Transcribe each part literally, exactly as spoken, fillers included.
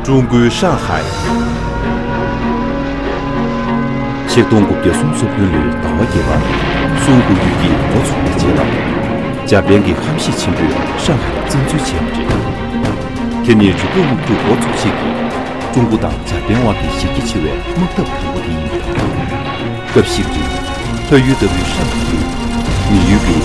ཀྲུང་གོའི་ཧྲང་ཧའེ། ཆིག་སྟོང་དགུ་བརྒྱ་སུམ་ཅུ་སོ་བདུན་ལོའི་ཟླ་བ་བརྒྱད་པར་སུང་ཧུའུ་ཡུས་ཀྱིས་འགོ་ཚུགས་པའི་རྗེས་ལ། འཇར་པན་གྱི་ཧམ་ཤེད་ཆེན་པོས་ཧྲང་ཧའེ་བཙན་འཛུལ་བྱས་པ་རེད། དེ་ནི་འབྲུག་པའི་དམག་འཁྲུག་འགོ་ཚུགས་ཆེད་ཀྱི་ཀྲུང་གོ་དང་འཇར་པན་དབར་གྱི་གཞི་རྒྱ་ཆེ་བའི་དམག་འཐབ་དང་པོ་དེ་ཡིན། སྐབས་ཤིག་རིང་། ལྷ་ཡུལ་ལྟ་བུའི་ཧྲང་ཧའེ་ཡུལ་གྱི་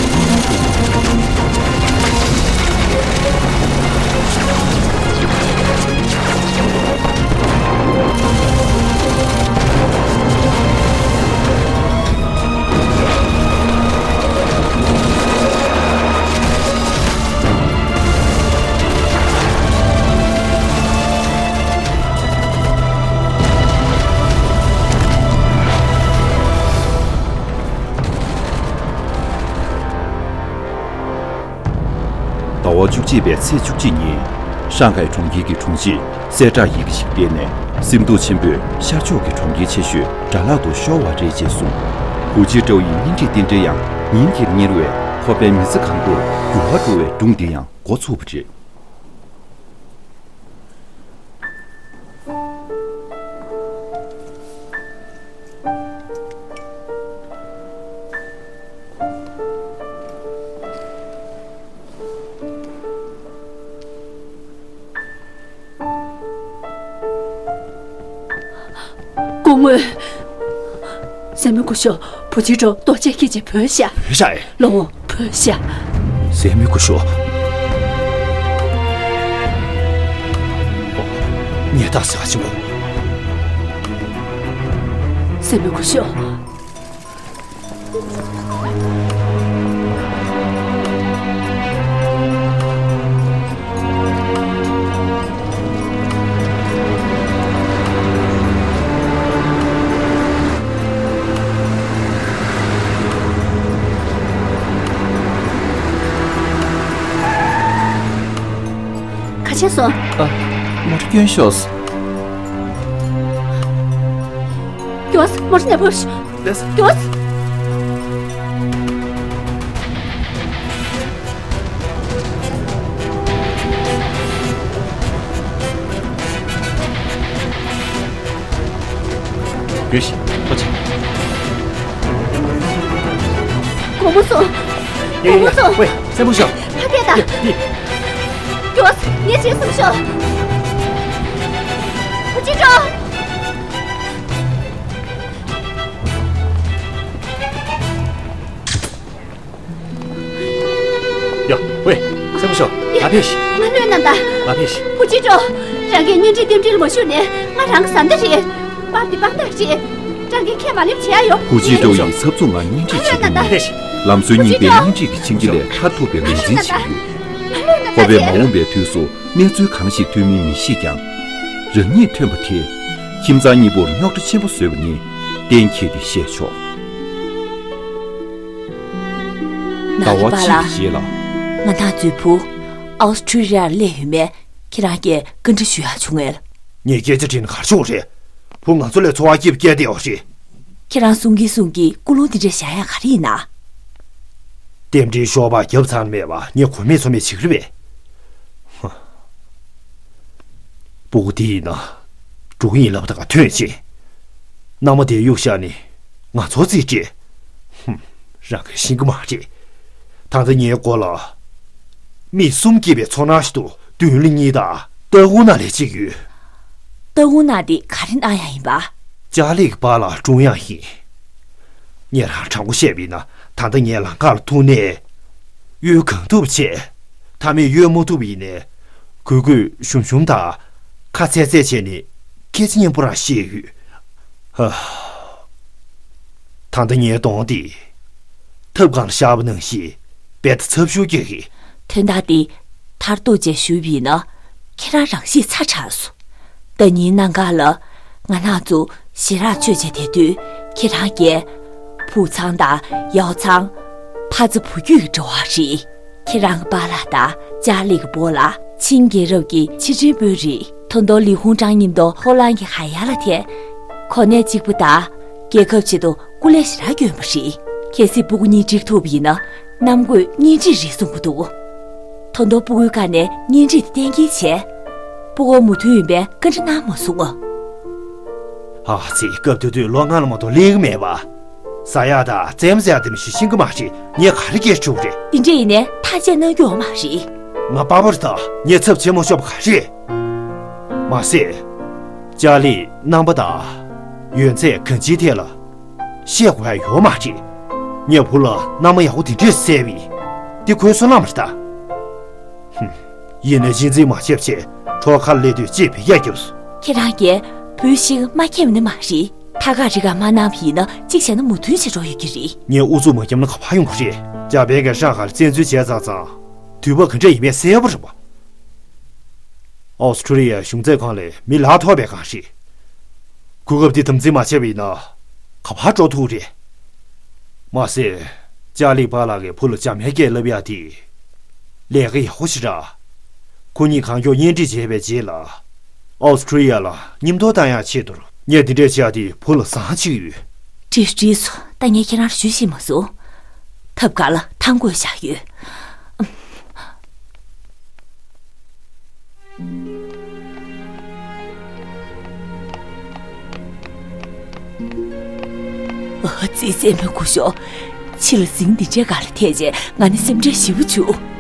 ཟླ་བ་བཅུ་གཅིག་པའི་ཚེས་བཅུ་གཅིག་ཉིན། ཧྲང་ཧའེ་གྲོང་ཁྱེར་གྱི་དྲུང་ཆེས་གསལ་བསྒྲགས་ཡི་གེ་ཞིག་སྤེལ་ནས། སེམས་སྡུག་ཆེན་པོས་ཤར་ཕྱོགས་ཀྱི་གྲོང་ཁྱེར་ཆེ་ཤོས་དགྲ་ལག་ཏུ་ཤོར་བ་རེད་ཅེས་གསུངས། ཧུའུ་ཅི་ཀྲོའུ་ཡི་བརྙན་འཕྲིན་རྟེན་འབྲེལ་ཡང་ཉིན་དེར་གཉེར་བས། ཁོ་པའི་མི་ཚེ་གང་པོར་འགྱུར་བ་འགྲོ་བའི་སྒྲུང་འདི་ཡང་འགོ་ཚུགས་པ་རེད། སྐུ་ངོ། སྲས་མོ་སྐུ་ཞབས། བུ་ཅི་ཀྲོའུ་ལྟོ་ཆས་འཁྱེར་བྱས་བྲོས་ཤག་བྲོས་ཤག་ཨེ། ལོ། བྲོས་ཤག་སྲས་མོ་སྐུ་ཞབས། ཨོ། ངས་བདག་ཟེར་བ་ཆེན་པོ། སྲས་མོ་སྐུ་ཞབས། ག་བྱས་སོང་། ཨ། མོ་ཊ་སྐྱོན་ཤོར་སོང་། མགྱོགས། མོ་ཊ་ནས་བབས་ཤོག་ལགས་སོ། མགྱོགས། ཡོད་ཤི། ཐུགས་རྗེ་ཆེ། དགོང་མོ་སོང་། ཡ་ཡ་ཡ། དགོང་མོ་སོང་། ཝེ། སྲས་མོ་ཤོག་ཕ་ཕྱི་ད། ཡ་ཡ། མགྱོགས། ངས་བྱས་སོང་ཤོག་བུ་ཅི་ཀྲོའུ། ཡ། ཝེ། སྲས་མོ་ཤོག་ང་ཕེབས་ཤིག་ང་ལོས་ན་ད། ང་ཕེབས་ཤིག་བུ་ཅི་ཀྲོའུ། རང་གིས་བརྙན་འཕྲིན་རྟེན་འབྲེལ་མ་ཞུས་ནས་ང་རང་གི་བཟའ་ཟླ་རེད། པར་འདི་དཔང་རྟགས་རེད། རང་གིས་ཁས་མ་ལེན་བྱེད་ཡ་ཡོད། ཧུའུ་ཅི་ཀྲོའུ་ཡིས་ཚབ་ཚུབ་ངང་བརྙན་འཕྲིན་བྱེད་དུ་མིད། ལམ་སྲོལ་རྙིང་པའི་བརྙན་འཕྲིན་གྱི་བྱིན་གྱིས་ལས་ཐར་ཐུབ་པའི་ངོས་འཛིན་བྱེད་ཡོད། ཁོ་པས་མ་འོངས་པའི་དུས་སུ་གནས་ཚུལ་གང་ཞིག་ཐོན་མིན་མི་ཤེས་ཀྱང་། རང་ཉིད་ཐོན་པ་དེས་ཁྱིམ་ཚང་གཉིས་པོར་རྙོག་དྲ་ཆེན་པོ་བཟོས་པ་ནི་གཏན་འཁེལ་ཏེ་བཤད་ཆོག་ཟླ་བ་གཅིག་གི་རྗེས་ལ། ང་དང་མཛོད་ཕུག་ཨོ་སི་ཁྲུ་ལི་ཡར་སླེབས་ཡོད་མེད་ཁྱེད་རང་གིས་བཀའ་འདྲི་ཞུ་ཡག་བྱུང་ངས། ངས་སྐད་ཆ་དྲིས་ན་ག་རེ་བྱུང་རེད། བུ་ང་ཚོ་ལས་འཚོ་བ་སྐྱིད་པོ་སྐྱེལ་བསྡད་ཡོད་རེད། ཁྱེད་རང་གསུང་གིན་གསུང་གིན་ཀུན་སློང་འདི་འདྲ་བཞག་ཡག་ག་རེ་ཡིན་ན། རྟེན་འབྲེལ་ཤོག་སྦག་བརྒྱབ་ཚར་མེད་པ་ངས་གོ་མེད་ཚོར་མེད་བྱེད་ཀྱི་རེད་པས། ཧ། སྤུ་གུ་དེ་ཡིན་ན་འགྲོ་གི་ཡིན་ལབ་ད་ག་ཐོན་ཆེ། མནའ་མ་དེ་གཡུག་བཞག་ནས་ང་ཚོར་རྩིས་སྤྲད། ཧུམ། རང་གིས་ཤེས་ཀྱི་མ་རེད། ད་ལྟ་ངའི་མགོ་ལ་མིག་གསུམ་སྐྱེས་པའི་ཚོར་སྣང་ཞིག་འདུག་མདུན་ལ་གཉིས་དང་སྟག་ཧུ་ན་ལས་གཅིག་ཡོད། སྟག་ཧུ་ན་དེ་ག་རེ་གནང་ཡག་ཡིན་པ། ཅཱ་ལི་གི་པཱ་ལགས་བཀྲོངས་ཡག་ཡིན། ངས་རང་དྲང་པོ་བཤད་པ་ཡིན་ན་ད་ལྟ་ངའི་ལམ་ཁ་ལ་ཐུག་ནས། གཡོལ་གང་ཐུབ་བྱས། མཐའ་མེད་གཡོལ་མ་ཐུབ་པ་ཡིན་ནའི། གུས་གུས་ཞུམ་ཞུམ་དང་། ཁ་ཚད་ཚད་བྱས་ནས་སྐད་ཆ་སྙན་པོ་རང་བཤད་ཡོད། ཧ། ད་ལྟ་ངའི་གདོང་འདི། ཐབ་སྒང་ལ་བཞག་པ་ནང་བཞིན་རྦད་དེ་ཚབ་ཤུགས་སྐྱེ་གི། དོན་དག་འདི་མཐར་གཏུགས་བྱས་ཞུས་པ་ཡིན་ན། ཁྱེད་རང་རང་ཤེད་ཚ་དྲགས་སོང་། ཟླ་ཉིན་གནམ་གང་ལ་ང་རང་ཚོ་ཞེ་དྲག་ཆོས་བྱེད་བསྡད་དུས་ཁྱེད་རང་གིས་བུ་ཚང་དང་ཡའོ་ཚང་ཕ་ཚ་བུ་རྒྱུད་ཀྱི་འབྲེལ་བ་རེད། ཁྱེད་རང་གི་པཱ་ལགས་དང་ཅཱ་ལི་གི་སྤོ་ལགས་ཆིང་རྒྱལ་རབས་ཀྱི་ཕྱི་འབྲེལ་དཔོན་རེད། ད་དུང་ལི་ཧུང་ཀྲང་མཉམ་དུ་ཧོ་ལན་གྱི་ཧ་ཡ་ལ་ཐད། གོ་གནས་གཅིག་པུ་དང་རྒྱལ་ཁབ་ཆེད་དུ་སྐུ་ལས་ཞེ་དྲག་བསྐྱོན་པ་རེད། གལ་སྲིད་སྤུ་གུ་གཉིས་འགྲིག་ཐུབ་པ་ཡིན་ན་གནམ་བསྐོས་གཉེན་སྒྲིག་རེད་གསུང་གི་འདུག་ད་དུང་སྤུ་གུའི་བཀའ་ནས་གཉེན་སྒྲིག་དེ་གཏན་འཁེལ་བྱས། སྤུ་གུ་མོས་མཐུན་ཡིན་པའི་བཀའ་འདྲི་གནང་མ་སོང་ངམ། ཨ་ཙི། སྐབས་དེ་དུས་ལོ་ལྔ་ལ་མ་གཏོགས་སླེབས་ཀྱི་མེད་པ། ཟ་ཡག་དང་རྩེད་མོ་རྩེ་ཡག་དེ་མི་ཤེས་ཤེས་ཀྱི་མ་རེད། ངས་ག་རེ་སྐད་ཆ་བྱུང་རེད། དེ་འདྲ་ཡིན་ནའི་ཐག་བཅད་གནང་རྒྱུ་ཡོད་མ་རེད། ང་པགས་པ་རེད་ད། ངས་ཚབས་ཆེན་མོ་ཤོར་བ་ག་རེ་རེད། མ་ཟད། ཅཱ་ལིས་རྣམ་པ་དང་། ཡོན་ཚད་གང་ཅིའི་ཐད་ལ། བཤད་དགོས་ཡག་ཡོད་མ་རེད། ངས་བུ་ལ་མནའ་མ་ཡག་པོ་དེ་འདྲས་བསད་པ་ཡིན། འདི་ཁོའི་བསོད་ནམས་རེད་ད། ཧུམ། ཡིན་ནའི་གཅེས་འཛིན་མ་བྱས་པ་བྱས་གྲོགས་ཁ་ལ་སླེབས་དུས་ཅིག་བེད་སྐྱབས་བརྒྱབ་སོང་། ཁྱེད་རང་གིས་བུའི་གཤིས་ཀ་མ་མཁྱེན་པ་ནི་མ་རེད། ཐད་ཀར་རི་ཁར་མ་གནང་བ་ཡིན་ན་གཅིག་བྱས་ན་མོས་མཐུན་བྱེད་འགྲོ་ཡོད་ཀྱི་རེད། ངས་ཨུ་ཚུགས་མ་བརྒྱབ་ན་ག་པར་ཡོང་གི་རེད། འཇར་པན་གྱིས་ཧྲང་ཧའེ་ལ་བཙན་འཛུལ་བྱས་ཚར་ཙང་། དུས་བབ་ག་འདྲ་ཡིན་མིན་གསལ་པོ་རེད་པ། ཨོ་སི་ཁྲུ་ལི་ཡའི་གཞུང་ཚབ་ཁང་ལས་མི་ལ་ཐོབ་པའི་སྒང་རེད། གོ་སྐབས་འདི་དམ་འཛིན་མ་བྱས་པ་ཡིན་ན། ག་པར་འགྲོ་ཐུབ་རེད། མ་ཟད། ཅཱ་ལིའི་པཱ་ལགས་ཀྱིས་བུ་ལ་འཇར་མན་སྐད་བསླབ་ཡག་དེ། ལས་ཀ་ཡག་པོ་ཞེ་དྲག་ཁོ་གཉིས་གང་མགྱོགས་གཉེན་སྒྲིག་བྱས་པའི་རྗེས་ལ། ཨོ་སི་ཁྲུ་ལི་ཡ་ལ་མཉམ་དུ་བཏང་ཡག་ཆེད་དུ། ངས་འདི་འདྲས་བྱེད་ཡག་དེ་བུ་ལ་བཟང་ཅིག་ཡོད། འགྲིག་འགྲིག་སོང་། ད་ངས་ཁྱེད་རང་ལ་ཞུ་ཤེས་མ་སོང་། ཐབ་ཀ་ལ་ཐང་བསྐོལ་བཞག་ཡོད། ཨ་ཙི། རྩེད་མོའི་སྐུ་ཞབས། ཕྱི་ལ་ཟིང་འདི་འདྲའི་སྒང་ལ་ཐེག་བྱས་ང་ནི་སེམས་ཁྲལ་ཞེ་པོ་བྱུང་།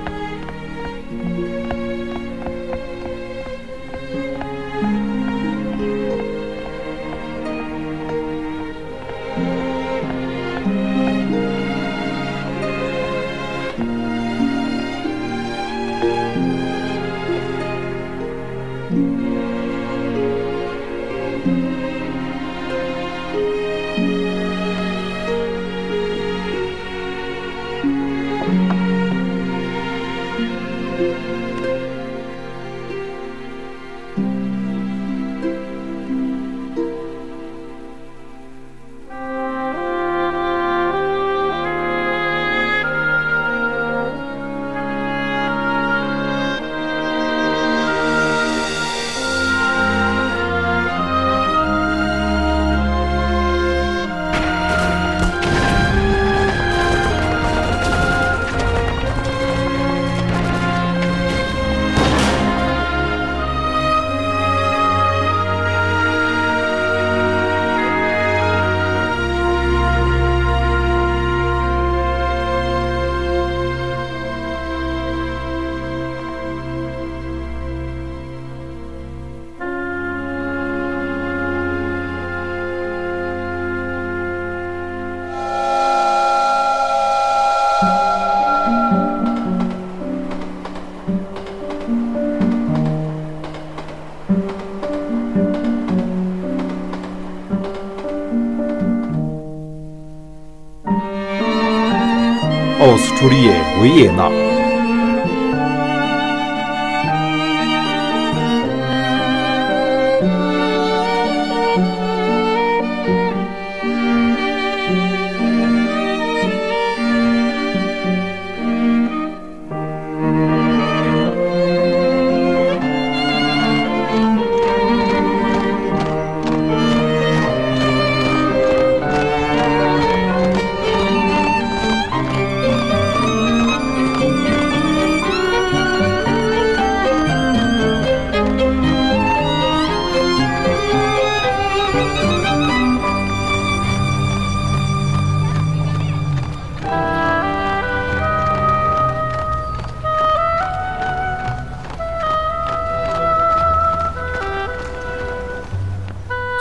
ཨོ་སི་ཁྲུ་ལི་ཡའི་ཝེ་ཡེ་ན།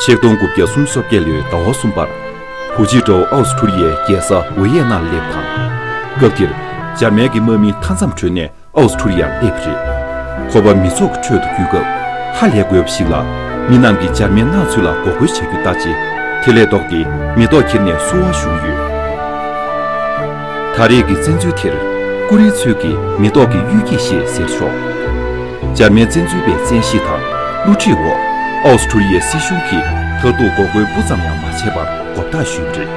ཆིག་སྟོང་དགུ་བརྒྱ་སུམ་ཅུ་སོ་བརྒྱད་ལོའི་ཟླ་བ་གསུམ་པར། ཧུ་ཅི་ཀྲོའུ་ཨའུ་སི་ཁྲུ་ལི་ཡའི་རྒྱལ་ས་ཝེ་ཡེ་ནམ་སླེབས་དང་། སྐབས་དེར་འཇར་མན་གྱི་དམག་མི་མཐའ་མཚམས་བྲོས་ནས་ཨའུ་སི་ཁྲུ་ལི་ཡར་སླེབས་པ་རེད། ཁོ་པ་མི་ཚོགས་ཀྱི་ཁྲོད་དུ་འགྱུར་སྐབས་ཧ་ལས་དགོས་པ་ཞིག་ལ། མི་རྣམས་ཀྱིས་འཇར་མན་དམག་ཚོ་ལ་འགོག་རྒོལ་བྱ་རྒྱུ་ལྟ་ཅི། དེ་ལས་ལྡོག་སྟེ་མེ་ཏོག་ཁྱེར་ནས་བསུ་བར་ཞུགས་ཡོད། ད་རེས་ཀྱི་བཙན་འཛུལ་དེར་ཀུ་རེ་ཚོས་ཀྱིས་མེ་ཏོག་གི་གཡུལ་འགྱེད་ཞེས་ཟེར་ཆོག་འཇར་མན་བཙན་འཛུལ་པའི་བཙན་ཤེད་དང་བསླུ་བྲིད་འོག་ཨའུ་སི་ཁྲུ་ལི་ཡའི་སྲིད་གཞུང་གིས་མཐར་ཐུག་འགོག་རྒོལ་སྤུ་ཙམ་ཡང་མ་བྱས་པར་མགོ་བཏགས་ཞུས་པ་རེད།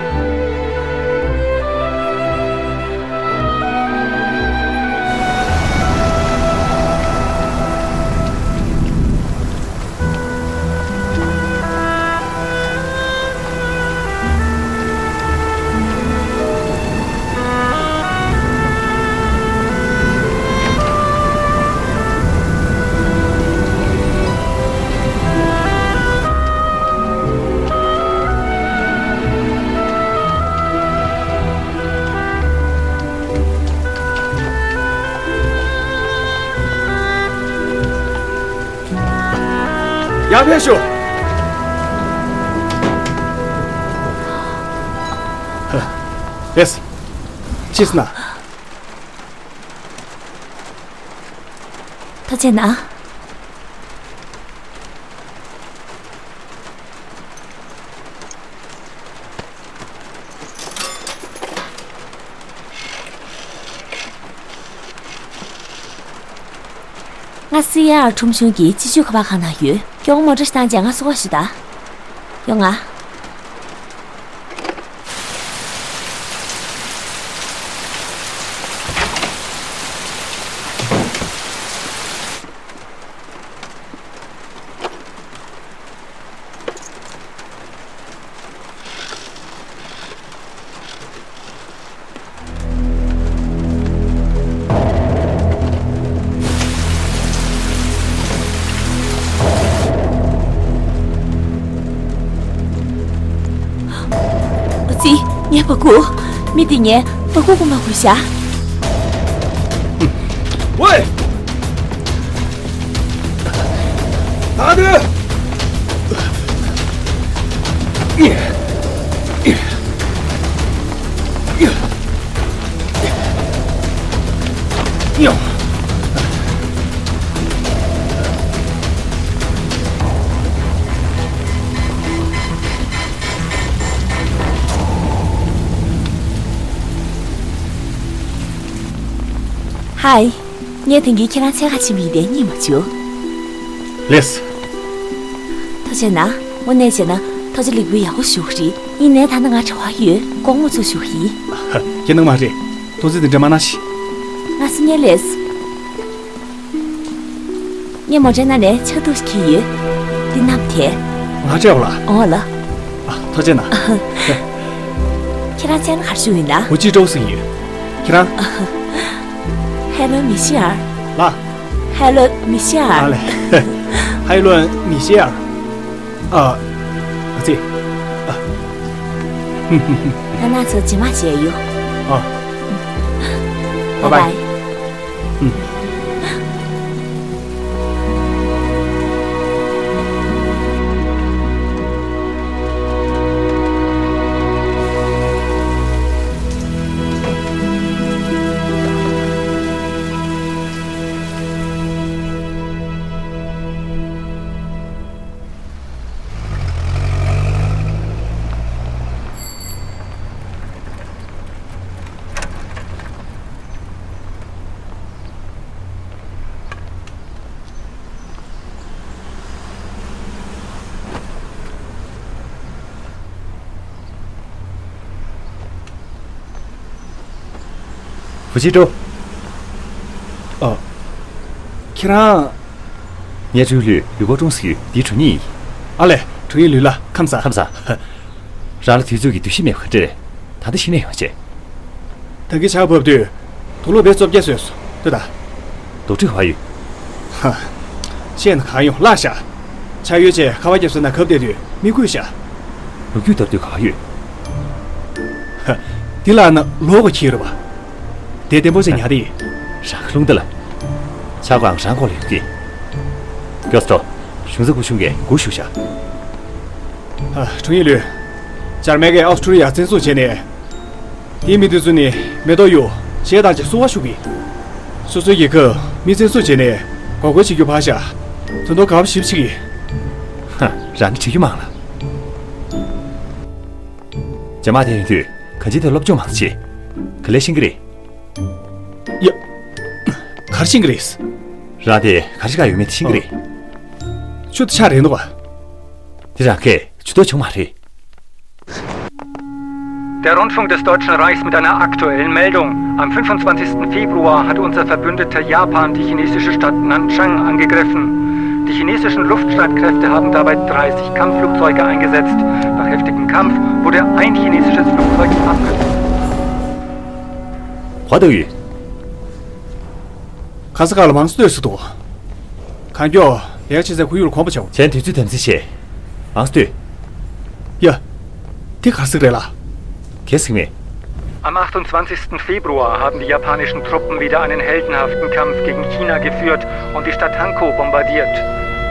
ཡར་ཕེབས་ཤོག་ལེས། ཕྱིས་ན། ཐུགས་རྗེ་གནང་། ང་སི་ཨར་ཁྲོམ་གཞུང་གི་སྤྱི་སྤྱོད་ཁ་པར་ཁང་ནང་ཡོད། སྐྱོ་བོ་མོ་ཊ་ཞིག་བཏང་རྗེས་ང་བསུ་བ་ཞུ་དང་། ཡོང་ང་། ཨ་ཙི། ངའི་པ་ཁུག་མི་དེ་ངའི་པ་ཁུག་རྐུ་མ་དགོས་ཤག་ཝེ། ད་དུ། ཧའི། ངས་དེང་གི་ཁྱེད་རང་འཚོལ་ག་ཕྱིན་པ་ཡིན་པས་རྙེད་མ་བྱུང་། ལེས། ཐུགས་རྗེ་གནང་། དངོས་གནས་བྱས་ན་ཐུགས་རྗེ་ལེགས་འབུལ་ཡག་པོ་ཞུ་གི་རེད། ཡིན་ནའི་ད་ནི་ང་གྲྭ་པ་ཡོད། དགོང་མོ་ཚུར་ཞུ་གི་ཡིན། ཁྱེད་ནང་མ་རེད། ཐུགས་རྗེ་དེ་འདྲ་མ་གནང་ཞིག་ང་སུ་ཉལ་ལེས། ངས་མོ་ཊའི་ནང་ནས་ཆབ་ཏོག་ཞིག་ཁྱེར་ཡོད། འདི་བསྣམས་ཐལ། ང་སྤྲད་འོང་ལ། འོང་ལ། ཨ། ཐུགས་རྗེ་གནང་། ཁྱེད་རང་མཚན་ལ་ག་རེ་ཞུ་ཡིན་ན། ཧུ་ཅི་ཀྲོའུ་ཟེར་གྱི་ཡོད། ཁྱེད་རང་། ཧེ་ལོ་མི་ཤེར། ལ། ཧེ་ལོ་མི་ཤེར། ཨ་ལེ། ཧེ་ལོ་མི་ཤེར། ཨ། ཨ་ཙི། ཨ། ང་ན་ཚོ་རྗེས་མ་མཇལ་ཡོང་། ཨ། བའི་བའི། བའི་བའི། ཨུམ། ཧུ་ཅི་ཀྲོའུ། ཨ། ཁྱེད་རང་། ངའི་སྤྲེའུ་ལུས་ལུས་པོ་ཀྲུང་ཟེར་ཡོད། འདིའི་སྒྲུབ་གཉེར་ཡིན། ཨ་ལས། སྒྲུབ་གཉེར་ལུས་ལ་ཁམས་བཟང་། ཁམས་བཟང་། རང་ལ་དུས་ཚོད་ཀྱི་འདུ་ཤེས་མེད་པ་ག་འདྲ་རེད། ད་ལྟ་གཞི་ནས་ཡོང་བྱས། ད་གིན་ཆར་བབས་དུས། དུག་ལོག་བེ་བཅོ་བརྒྱད་བཟོས་སོང་། ལྟོས་དང་། དུག་སྦྲུལ་ག་པར་ཡོད། ཧ། བཤད་ན་གང་ཡོང་བརླག་ཤག་ཆར་གཡོལ་ཆེད་ཁ་པར་རྒྱབ་ས་ན་གབ་བསྡད་དུས་མི་དགོས་ཤག་ལོ་རྒྱུས་ལྟར་དུས་ག་པར་ཡོད། ཧ། འདི་ལ་ན་ལོག་གོ་ཁྱེར་རེད་པ། དེ་བརྟན་པོ་ཅིག་ཉར་དེ་ཡིན། རང་གི་རླུང་རྟ་ལ། ཆར་གོའང་རང་ཁོག་ལ་ཡོང་གི། མགྱོགས་སུ་འགྲོ། གཞུང་ཚབ་སྐུ་གཞུང་གིས་སྒུག་བཞུགས་ཤག་ཨ། དྲུང་ཡིག་ལུས། འཇར་མན་གྱིས་ཨོ་སི་ཁྲུ་ལི་ཡ་བཙན་བཟུང་བྱས་ནས། དེའི་མི་དེ་ཚོ་ནི་མེ་ཏོག་གཡུ། གཞས་དང་བཅས་བསུ་བ་ཞུ་གི། སོ་སོའི་རྒྱལ་ཁབ་མི་བཙན་བཟུང་བྱས་ནས་འགོག་རྒོལ་བྱེད་རྒྱུ་ཕར་བཞག་དོན་དུ་ག་བ་ཞིབ་ཕྱི་གི། ཧ། རང་ནི་བྲིས་རྒྱུ་མང་ལ། རྒྱ་དམག་དེ་ཡོང་དུས་གང་ཅི་དེ་སློབ་སྦྱོང་མང་ཆེ། ག་ལེ་ཤེས་ཀྱི་རེད། ཡ། ག་རེ་ཤེས་ཀྱི་རེད། རང་དེ་ག་རེ་ག་ཡོད་མེད་དེ་ཤེས་ཀྱི་རེད། ཆུ་དེ་ཆག་རེད་འདུག་ག་དེ་རང་གས་ཇུས་གཏོགས་བྱུང་མ་རེད། Der Rundfunk des Deutschen Reichs mit einer aktuellen Meldung. Am fünfundzwanzigsten Februar hat unser Verbündeter Japan die chinesische Stadt Nanchang angegriffen. Die chinesischen Luftstreitkräfte haben dabei dreißig Kampfflugzeuge eingesetzt. Nach heftigem Kampf wurde ein chinesisches Flugzeug abgeschossen. ག་ས་ག་ལ་མང་སྟོད་སུ་འདུག་གང་མགྱོགས་ལས་ཀ་བྱེད་སའི་ཁོར་ཡུག་ལ་གོམ་པ་བྱའོ། གཞན་དུས་ཚོད་དམ་འཛིན་བྱེད། ཨང་ལྟོས། ཡ། དེ་ག་ཟིག་རེད་ལ། གལ་སྲིད་མེད། Am achtundzwanzigsten Februar haben die japanischen Truppen wieder einen heldenhaften Kampf gegen China geführt und die Stadt Hanko bombardiert.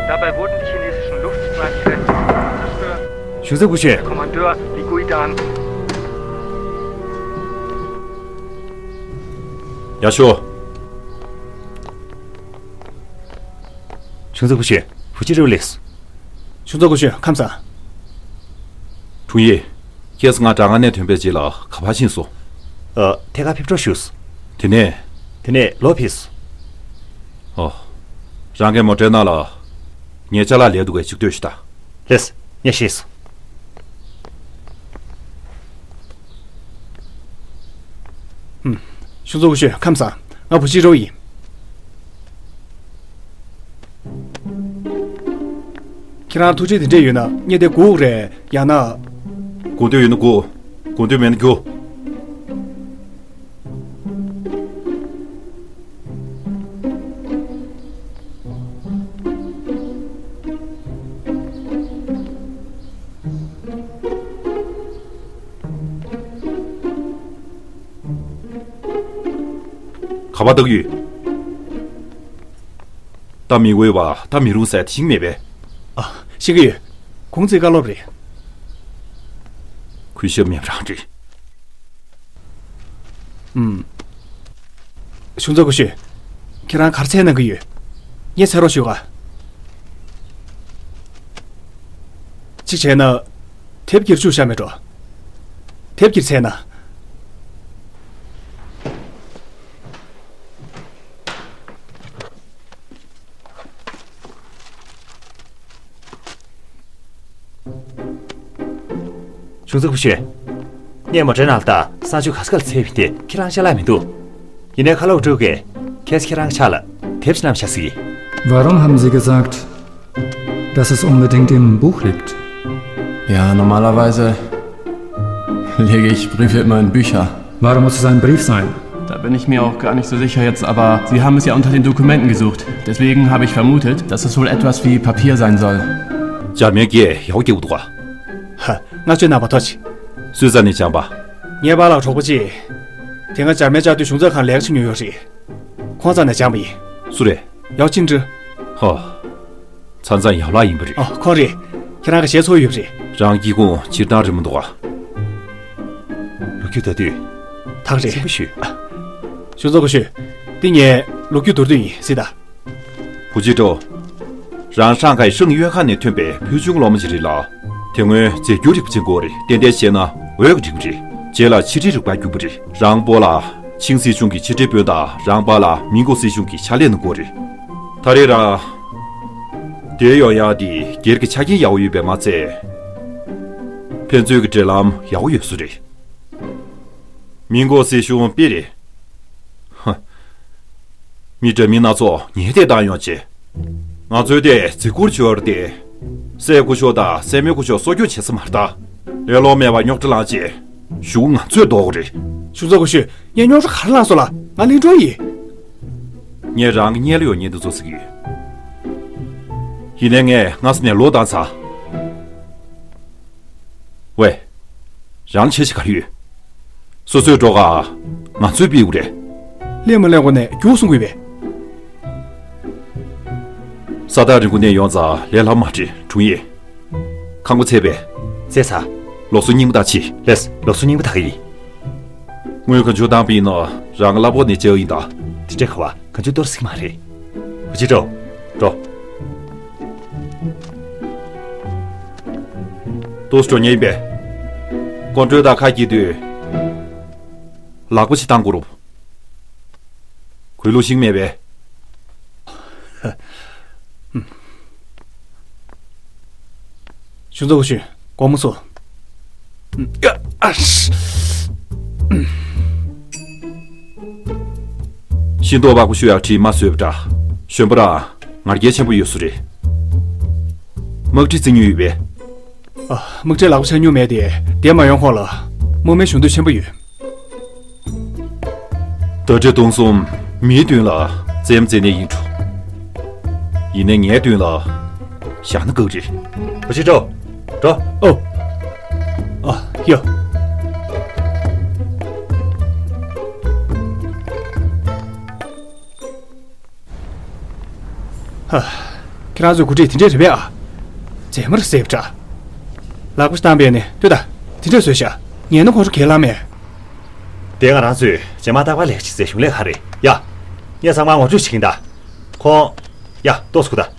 Dabei wurden die chinesischen Luftstreitkräfte zerstört. གཞུང་ཚབ་སྐུ་ཞབས། Der Kommandeur Li Guidan. ཡ་ཤོ། གཞུང་ཚབ་སྐུ་ཞབས། བུ་ཅི་རེ་བ་ལེགས། གཞུང་ཚབ་སྐུ་ཞབས་ཁམས་བཟང་། དྲུང་ཡིག་ཁྱེད་ང་དྲ་ངན་ནས་ཐོན་པའི་རྗེས་ལ་ག་པར་ཕྱིན་སོང་། ཨ། ཐད་ཀར་ཕེབས་འགྲོ་ཞུས། དེ་ནས། དེ་ནས་ལོག་ཕེབས། ཨོ། རང་གི་མོ་ཊའི་ནང་ལ་ངའི་ཅ་ལག་ལས་འདུག་གས་ཅིག་ལྟོས་ཤིག་ད། ལེགས། ངས་ཤེས་སོང་། ཧུམ། གཞུང་ཚབ་སྐུ་ཞབས་ཁམས་བཟང་། ང་བུ་ཅི་རོ་ཡིན། ཁྱེད་རང་ཐུགས་རྗེ་དེ་འདྲས་ཡོད་ན་བརྙན་དེ་སྒུག་རེད། ཡང་ན། སྒུག་འདོད་ཡོད་ན་སྒུག་སྒུག་འདོད་མེད་ན་རྒྱུགས། ག་པར་བཏགས་ཡོད། ད་མི་འོས་པ་ད་མི་རུང་ཟེར་དེ་ཤེས་ཀྱི་མེད་པས། ཨ། ཤེས་ཀྱི་ཡོད། གུང་ཚིགས་བཀའ་སློབ་རེད། གུས་ཞབས་མེད་རང་རེད། ཨུམ། གཞུང་ཚབ་སྐུ་ཞབས། ཁྱེད་རང་ག་རེ་འཚོལ་གནང་གི་ཡོད། ངས་འཚོལ་རོགས་ཞུ་ག་གཅིག་བྱས་ན། དེབ་འཁྱེར་བཅུག་བཞག་མེད་འགྲོ། དེབ་འཁྱེར་འཚོལ་ན། གཞུང་ཚབ་སྐུ་ཞབས། ངས་མོ་ཊའི་ནང་ལ་ད་གསང་སྤྱོད་ག་ས་ག་ལ་འཚོལ་བ་དེ་ཁྱེད་རང་ཅ་ལག་མི་འདུག་ཡིན་ནའི་ཁ་ལོག་སྤྲོད་གས་ཁྱེད་ཁྱེད་རང་ཕྱག་ལ་དེབ་ཅིག་བསྣམས་བཞག་ཟིག Warum haben Sie gesagt, dass es unbedingt im Buch liegt? Ja, normalerweise lege ich Briefe immer in Bücher. Warum muss es ein Brief sein? Da bin ich mir auch gar nicht so sicher jetzt, aber Sie haben es ja unter den Dokumenten gesucht. Deswegen habe ich vermutet, dass es wohl etwas wie Papier sein soll. འཇར་མན་གྱིས་ཡག་པོ་སྐྱེ་བོ་འདུག་ག་ཧ། ང་ཚོའི་རྣམ་པ་ཐོ་ཆེ། སུས་རྩ་ནས་སྦྱངས་པ། ངའི་པཱ་ལགས་གྲོགས་པོ་གཅིག་དེ་སྔ་འཇར་མན་བཅའ་སྡོད་གཞུང་ཚབ་ཁང་ལས་ཀ་བྱེད་མྱོང་ཡོད་རེད། ཁོང་རྩ་ནས་སྦྱངས་པ་ཡིན། སུ་རེད། ཡའོ་ཅིན་ཀྲི། ཧོ། མཚན་བཟང་ཡང་ལགས་ཡིན་པ་རེད། ཨོ། ཁོང་རེད། ཁྱེད་རང་གི་ཞལ་ཚོར་ཡོད་པ་རེད། རང་སྐྱེ་ཁུངས་སྤྱིར་བཏང་རིན་པོ་འདུག་ག་ལོ་རྒྱུས་ད་དུས། ཐག་རེད། སེམས་པ་ཞུ། གཞུང་ཚབ་སྐུ་ཞབས། འདི་ངའི་ལོ་རྒྱུས་མདོར་བསྡུས་ཡིན། གཟིགས་དང་། བུ་ཅི་ཀྲོ། རང་ཧྲང་ཧའེ་ཧྲང་ཡོན་ཁ་ནས་ཐོན་པའི་ཕུལ་བྱུང་སློབ་མ་ཞིག་རེད་ལ། དེ་སྔོན་རྫས་འགྱུར་རིག་པ་ཅན་སྐོར་རེད། ཏན་ཏན་བཤད་ན་འོད་ཀྱི་རིག་པ་རེད། རྗེས་ལ་ཕྱི་དྲིལ་རིག་པར་གྱུར་པ་རེད། རང་སྤོ་ལགས་ཆིང་སྲིད་གཞུང་གི་ཕྱི་དྲིལ་དཔོན་དང་རང་པཱ་ལགས་མིན་གོ་སྲིད་གཞུང་གི་ཕྱག་ལས་གནང་སྐོར་རེད། ད་རེས་རང་། དེ་ཡོང་ཡག་དེ་སྒེར་གྱི་ཆ་རྐྱེན་ཡག་པོ་ཡོད་པས་མ་ཚད། ཕན་ཚུན་གྱི་འབྲེལ་ལམ་ཡག་པོ་ཡོད་བཟོ་རེད། མིན་གོ་སྲིད་གཞུང་དཔེ་རེད། ཧ། མི་འདྲ་མིན་སྣ་ཚོགས་ཉེས་དེ་བཏང་ཡོང་བྱས། ང་ཚོའི་དེ་རྫི་གུར་ཆོར་ཏེ། སྲས་སྐུ་ཞབས་དང་སྲས་མོའི་སྐུ་ཞབས་སྲོག་སྐྱོབ་བྱེད་ས་མ་རེད་ད། ལེ་ལོ་མེད་པར་རྙོག་དྲ་བསླངས་བྱས། གཞུག་ང་ཚོས་ལྡོག་གི་རེད། གཞུང་ཚབ་སྐུ་ཞབས། ངས་རྙོག་དྲ་ག་རེ་བསླངས་སོང་ལ། ང་ལིང་ཀྲོ་ཡིན། ངས་རང་གི་སྙིང་ལ་ཡོད་ཉེན་དུ་བཟོ་ཟེར་གྱི་ཡོད། ཡིན་ནའི་ངས་སྔ་ས་ནས་ལོག་བཏང་ཚར། ཝེ། རང་ལ་འཆར་གཞི་ག་རེ་ཡོད། སོ་སོས་འགྲོ་ག་ང་ཚོས་ཕུད་དགོས་རེད། སླེབས་མ་སླེབས་གོང་ནས་རྒྱུགས་གསུང་གི་ཡོད་པས། ས་ཐག་རིང་པོ་ནས་ཡོང་ཙང་ལས་སླ་མ་རེད། དྲུང་ཡིག་ཁང་པ་ཚད་པས། རྩེད་ཚར། ལོགས་སུ་རྙིང་པ་དག་ཅིག་ལས། ལོགས་སུ་རྙིང་པ་དག་གི་ཡིན། དངུལ་ག་ཚོད་བཏང་པ་ཡིན་ནོ། རང་གི་གླ་ཕོགས་ནས་བཅག་ཡིན་ད། དེ་འདྲས་ཁ་བ། ག་ཚོད་གཏོར་སྲིད་མ་རེད། བུ་ཅི་འགྲོ། འགྲོ། ཏོག་ཙམ་འགྲོ་ཉེན་ཡིན་པས། སྐོར་འགྲོས་དང་ཁ་སྐྱེལ་དུས། ལག་པ་ཞིག་བཏང་དགོས་རུང་། གུས་ལུགས་ཤིག་མེད་པས། གཞུང་ཚབ་སྐུ་གཞོན། དགོང་མོ་སོ། ཤིང་ཏོག་བག་པོ་ཞུ་ཡག་བྲིས་མ་བཟོས་པ་འདྲ། གཞོན་པ་རང་ང་རྒྱལ་ཆེན་པོ་ཡོད་ས་རེད། དམག་ཁྲི་བརྩི་མྱོང་ཡོད་པས། ཨ། དམག་ཁྲིར་ལག་པ་འཆང་མྱོང་མེད་དེ། འདས་མ་ཡོང་གོང་ལ་དམག་མིའི་གཞུང་དོན་ཆེན་པོ་ཡོད། ཟླ་སྒྲིལ་སྟོང་གསུམ་མིའི་མདུན་ལ་རྩེད་མོ་རྩེ་ནས་ཡིན་འགྲོ། ཡིན་ནའི་ངའི་མདུན་ལ་བཞག་ན་དགའ་གི་རེད། བུ་ཤི་ཀྲོ། འགྲོ། ཨོ། ཨ། ཡ། ཧ། ཁྱེད་རང་ཚོའི་འགོ་ཁྲིད་དེ་འདྲས་རེད་པས་ཨ། རྗེས་མར་སེབ་འདྲ། ལག་པ་བཏང་པས་ནི་ལྟོས་དང་། དེ་འདྲས་བཟོས་ཤག་ངས་ནི་ཁོང་ཚོ་གས་ལ་མེད། དེ་ང་རང་ཚོས་རྗེས་མ་རྟག་པར་ལས་ཀ་བྱེད་སའི་གཞུང་ལས་ཁང་རེད་ཡ། ངས་ཚང་མ་ངོ་སྤྲོད་བྱེད་ཀྱིན་གདའ། ཁོང་། ཡ། ཏོག་ཙམ་སྒུག་དང་།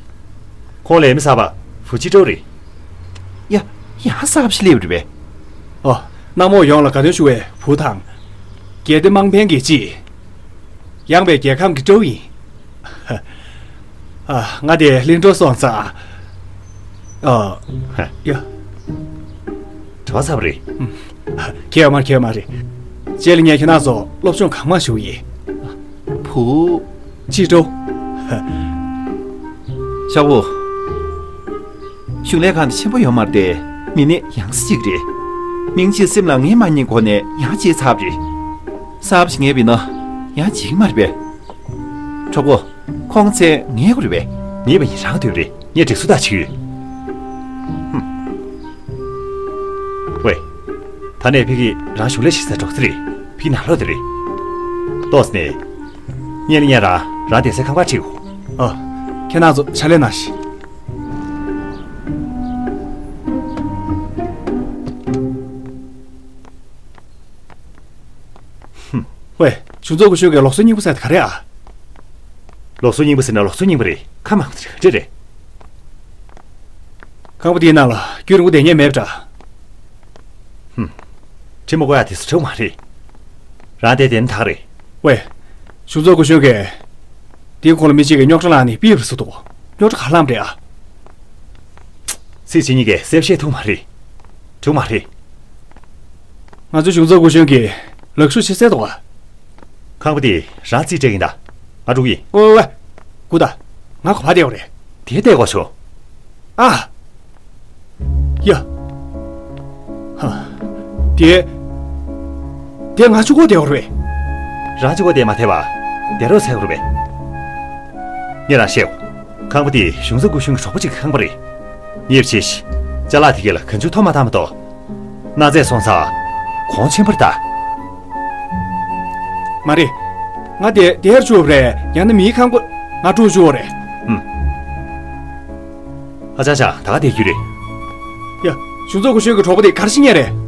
ཁོང་ལས་མི་གསར་པ། ཧྥུ་ཅི་ཀྲོའུ་རེད། ཡ། ཡང་གསར་པ་ཞིག་སླེབས་རེད་པས། ཨོ། གནམ་འོག་ཡོངས་ལ་དགའ་སྟོན་ཞུ་བའི་བུ་དང་། གལ་ཏེ་དམངས་ཕན་གྱི་ཅི། ཡངས་པའི་རྒྱལ་ཁམས་ཀྱི་ཀྲོའུ་ཡིན། ཨ། ང་དེ་ལིན་ཀྲོ་སོང་ཙང་། ཨ། ཧ། ཡ། གྲྭ་པ་ཚར་བ་རེད། ཨུམ། ཁྱད་མ་ཁྱད་མ་རེད། རྗེས་ལ་ངས་ཁྱེད་རང་ཚོ་སློབ་སྦྱོང་གང་མང་ཞུ་ཡིན། བུ། ཅི་ཀྲོའུ། ཧ། ཤ་བོ། གཞུང་ལས་ཁང་དེ་ཆེན་པོ་ཡོད་མ་རེད་དེ། མི་སྣ་ཡང་སེ་གཅིག་རེད། མིང་ཅིག་སེམས་ལ་ངེས་མ་རྙེད་གོང་ནས་ཡང་བརྗེད་ཚར་བ་རེད། གསར་པ་ཞིག་ངས་བྱས་ན་ཡང་བརྗེད་ཀྱི་མ་རེད་པས། གྲོགས་པོ། ཁོང་ཚེ་ངའི་སྐོར་རེད་པས། ངའི་བ་ཡིན་རང་འདོད་རེད། ངས་སྒྲིག་སྲོལ་ལྟར་བྱེད་ཀྱི་ཡོད། ཧུམ། ཝེ། ད་ནས་ཕ་གི་རང་གཞུང་ལས་བྱེད་སར་འགྲོ་ས་རེད། ཕ་གི་ནང་ལོགས་དེ་རེད། ཏོག་ཙམ་ནས། ཉིན་ལ་ཉིན་རང་རང་བསྡད་སའི་ཁང་པར་ཁྲིད་དགོས། ཨ། ཁྱེད་རང་ཚོ་ཕྱག་ལས་གནང་ཞིག་ཧུམ། ཝེ། གཞུང་ཚབ་སྐུ་གཞོན་གྱིས་ལོགས་སུ་རྙིང་པ་ཟེར་དེ་ག་རེ་ཨ། ལོགས་སུ་རྙིང་པ་ཟེར་ན་ལོགས་སུ་རྙིང་པ་རེད། ཁ་མང་པོ་རེད། རེད་རེད། ཁང་པ་དེའི་ནང་ལ་རྒྱུན་རིང་པོ་བསྡད་མཁན་མེད་པ་འདྲ། ཧུམ། ཁྲིམས་མ་བཀོད་ཡ་དེ་ཚོ་འགྲིག་མ་རེད། རང་དེ་བསྡད་ན་ད་ག་རེད། ཝེ། གཞུང་ཚབ་སྐུ་གཞོན་གྱིས། དེའི་ཁོངས་ལ་མི་གཅིག་གིས་རྙོག་དྲ་བསླངས་ནས་ཕྱིར་བུད་སོང་འདུག་རྙོག་དྲ་ག་རེ་བསླངས་པ་རེད་ཨ། ཚིག་གཅིག་གཉིས་ཀས་གསལ་བཤད་ཐུབ་མ་རེད། འགྲིག་མ་རེད། ང་ཚོའི་གཞུང་ཚབ་སྐུ་གཞོན་གྱིས་ལག་ཤུབས་ཕྱེ་སྲོལ་འདུག་ག་ཁང་པ་དེ་རང་རྩིས་སྤྲད་ཀྱིན་གདའ། ང་འགྲོ་གི་ཡིན། ཝེ་ཝེ་ཝེ། སྒུག་དང་། ང་ཁོ་ཕར་བསྡད་དགོས་རེད། དེ་བསྡད་དགོས་བྱུང་། ཨ། ཡ། ཧ། དེ། དེ་ང་གཅིག་པོ་བསྡད་དགོས་རེད་པས། རང་གཅིག་པོ་བསྡད་མ་ཐེབས་པ། བསྡད་རོགས་བྱེད་དགོས་རེད་པས། ངས་རང་བཤད། ཁང་པ་དེ་གཞུང་ཚབ་སྐུ་གཞོན་གྱི་གྲོགས་པོ་གཅིག་གི་ཁང་པ་རེད། ཉེས་པ་ཆེ་ཞིག་ཅ་ལག་དེ་གས་ལ་གང་བྱུང་ཐོག་མ་བཏང་མ་གཏོགས། གནའ་རྫས་སོང་ཙང་གོང་ཆེན་པོ་རེད་ད། མ་རེད། ང་དེ་དེར་བཅུག་རེད། ཡང་ན་མིའི་ཁང་པ་ང་དྲུག་བཅུག་རེད། ཧུམ། ཨ་ཅག་ཅག་ད་ག་དེ་རྒྱུ་རེད། ཡ། གཞུང་ཚབ་སྐུ་གཞོན་གྱི་གྲོགས་པོ་དེ་ག་རེ་བྱེད་མཁན་རེད།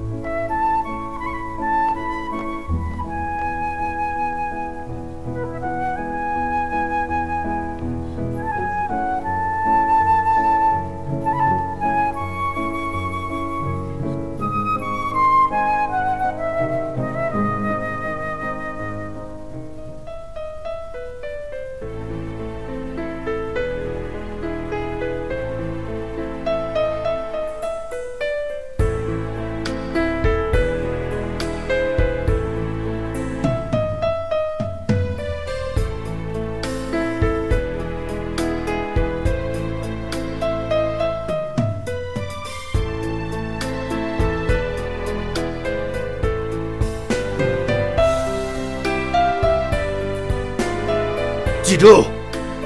ཅི་ཀྲོའུ།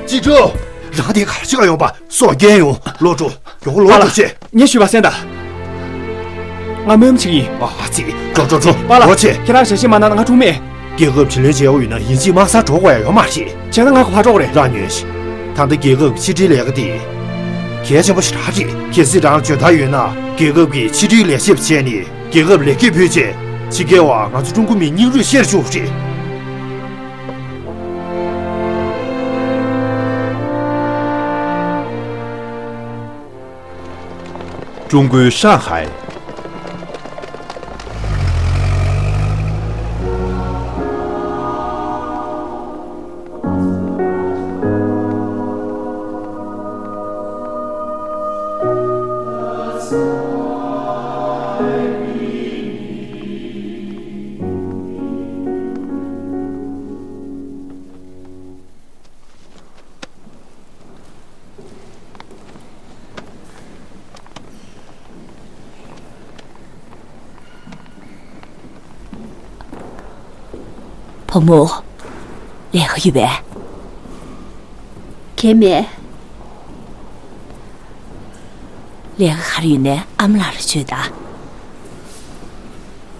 ཅི་ཀྲོའུ། རང་དེ་ག་ཅི་ག་ཡོང་པ་སོགས་རྒྱན་ཡོང་། ལོག་འགྲོ། ཡོང་ལོག་པ་ལགས། འགྲོ་ཆེ། ངས་ཞུས་པ་གསན་དང་། ང་སྨོན་ལམ་བྱེད་ཀྱི་ཡིན། ཨ་ཙི། འགྲོ་འགྲོ་འགྲོ། པ་ལགས། ལོག་ཆེ། ཁྱེད་རང་ཞལ་བཞེས་མ་གནང་ན་ང་འཁྲུངས་མེད། རྒྱལ་ཁབ་ཕྱི་ལོགས་བྱེད་འོས་ན་ཡིན་གཅིག་མ་གསར་འགྲོ་དགོས་ཡ་ཡོད་མ་རེད། བྱས་ན་ང་ཁོ་ཕར་འགྲོ་དགོས་རེད། ལགས་ཉོན་ཞིག་ད་ལྟ་རྒྱལ་ཁབ་ཀྱི་ཕྱི་འབྲེལ་ལས་ཀ་དེ། གལ་ཆེན་པོ་ཞེ་དྲག་རེད། གལ་སྲིད་རང་འཇོན་ཐང་ཡོད་ན། རྒྱལ་ཁབ་ཀྱི་ཕྱི་འབྲེལ་ལས་བྱེད་བྱས་ནས་རྒྱལ་ཁབ་ལེགས་སྐྱེས་ཕུལ་རྗེས། ཕྱི་རྒྱལ་བ་ང་ཚོ་ཀྲུང་གོ་མིའི་སྙིང་རུས་ཤར་ཆོག་རེད། ཀྲུང་གོའི་ཧྲང་ཧའེ། བུ་མོ། ལས་ཀ་ཡོད་པས། གལ་མེད། ལས་ཀ་ག་རེ་ཡོད་ནའི་ཨ་མ་ལགས་ལ་བརྗོད་དང་།